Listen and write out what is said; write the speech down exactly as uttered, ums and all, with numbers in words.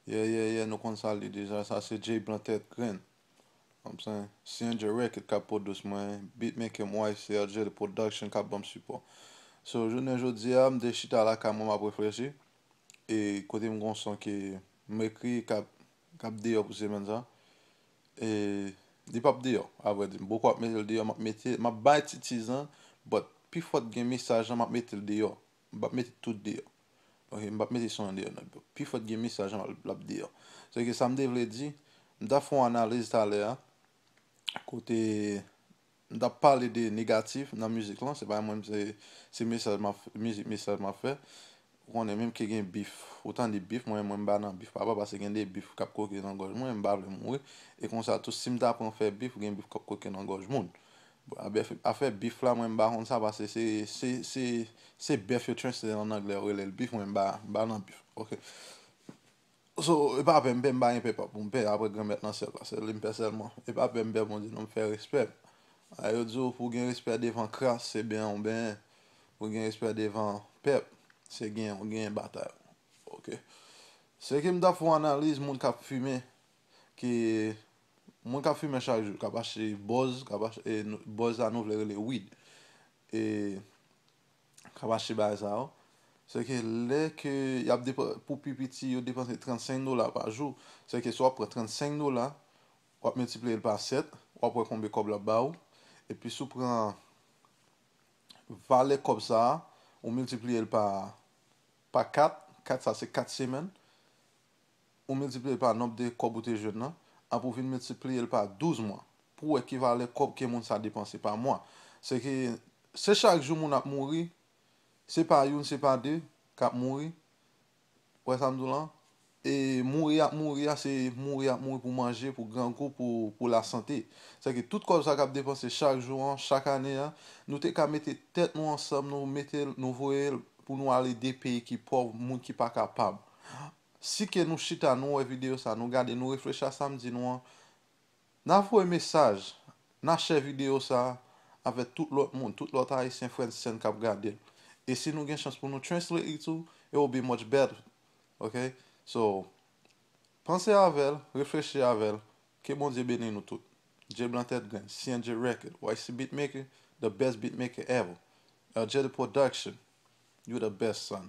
Yeah, yeah, yeah, nou konn sa li deja. Sa se Jay Blantet Grand. Konprann? C N J Record k ap pwodis mwen, beatmaker mwen, se L J the Production k ap ban m sipò. So, jounen jodi a, m te chita lakay mwen, m ap reflechi. E kote m gon son ke m ekri k ap, k ap deyò pou semèn sa. E li p ap deyò, avrèdi. M poko ap mete l deyò, m ap mete, m ap bay ti tease lan, but pi fò t gen mesaj lan, m ap mete l deyò. M p ap mete tout deyò. Ok, m p ap mete son an deyò non. Pi fò t gen mesaj an l ap deyò. Se ke sa m te vle di, m t ap fè yon analiz talè a, kote m t ap pale de negatif nan mizik lan, se pa mwen, se, se mesaj m ap, mizik mesaj m ap fè. Ou konnen menm ke gen bif, ou tande bif, mwen, mwen m pa nan bif papa, paske gen de bif k ap koke nan gòj mwen, m pa vle mouri. E konsa tou, si m ta pran fè bif, gen bif k ap koke nan gòj moun. Bon, afè, afè bif la, mwen m pa konn sa, paske se, se, se, se bèf yo translate an anglè, yo rele l bif, mwen m pa, m pa nan bif. Ok. So, e pa pè m pè, m pa gen pè pa pou m pè, apre Granmèt nan syèl la, se li m pè sèlman. E pa pè m pè Bondye, non, m fè respè. A, yo di w, pou gen respè devan kras, se benyen w benyen. Pou gen respè devan pèp, se genyen w genyen batay. Ok. Se ke m t ap fè yon analiz moun k ap fimen, ke moun k ap fimen chak jou, k ap achte bòz, k ap achte, e, nou- bòz la nou vle rele weed. E k ap achte bagay sa yo. Se ke lè ke y ap depa- pou pi piti, yo depanse trannsenk dola pa jou. Se ke si w ap pran trannsenk dola, w ap miltipliye l pa sèt, w ap wè konbyen kòb l ap ba ou. Epi si w pran valè kòb sa a, ou miltipliye l pa, pa kat, kat sa se kat semèn, ou miltipliye l pa nonb de kòb ou te jwenn nan, apre ou vin miltipliye l pa douz mwa, pou w wè ki valè kòb ke moun sa depanse pa mwa. Se ke se chak jou moun ap mouri, se pa youn, se pa de k ap mouri. Ou wè sa m di w lan? E mouri ap mouri a, se mouri ap mouri pou manje, pou grangou, pou, pou lasante. Se ke tout kòb sa k ap depanse chak jou an, chak ane a, nou te ka mete tèt nou ansanm, nou mete l, nou voye l pou nou ale de peyi ki pòv, moun ki pa kapab. Si ke nou chita, nou wè videyo sa, nou gade, nou reflechi a sa m di nou an, n a voye mesaj, n a share videyo sa avèk tout lòt moun, tout lòt Ayisyen, frè n, sè n k ap gade l. E si nou gen chans pou nou translate it too, it will be much better. Ok? So, panse avè l, reflechi avè l. Ke Bondye beni nou tout. Jay Blantet Grand, C N J Record, Y C Beatmaker, the best beatmaker ever. L J the Production, you the best, son.